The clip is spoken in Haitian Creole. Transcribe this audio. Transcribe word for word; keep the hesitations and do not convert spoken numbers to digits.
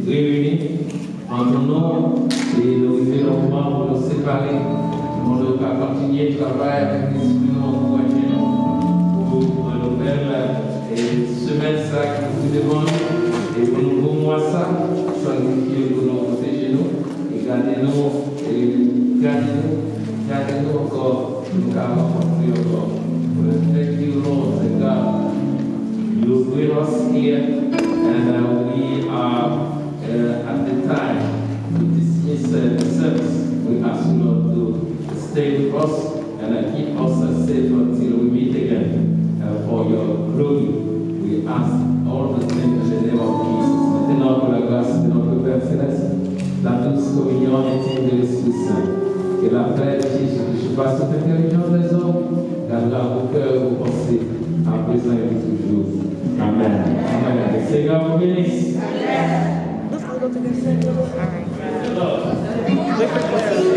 Reyini an ton non, e nou rive nan moman pou nou separe, pou nou ka kontinye travay avèk lespri nou, ankouraje nou pou nouvèl e semèn sa ki pou devan nou, e pou nouvo mwa sa, santifye pou nou pwoteje nou, e gade nou, e gade nou, gade nou ankò, pou nou ka rankontre ankò. Thank you, Lord, thank God. You bring us here, and uh, we are uh, at the time to dismiss uh, the service. We ask you, Lord, to stay with us and uh, keep us uh, safe until we meet again uh, for your glory. We ask all the things in the name of Jesus. Maintenant, pour la grâce de notre Père Céleste, la douce communion intime de l'Esprit Saint, que la paix de Jésus qui surpasse toute intelligence des hommes gardera vos cœurs, vos pensées, à présent et pour toujours. Amen. Amen. Que le Seigneur vous bénisse. Let's all go to the center. All right. Wait for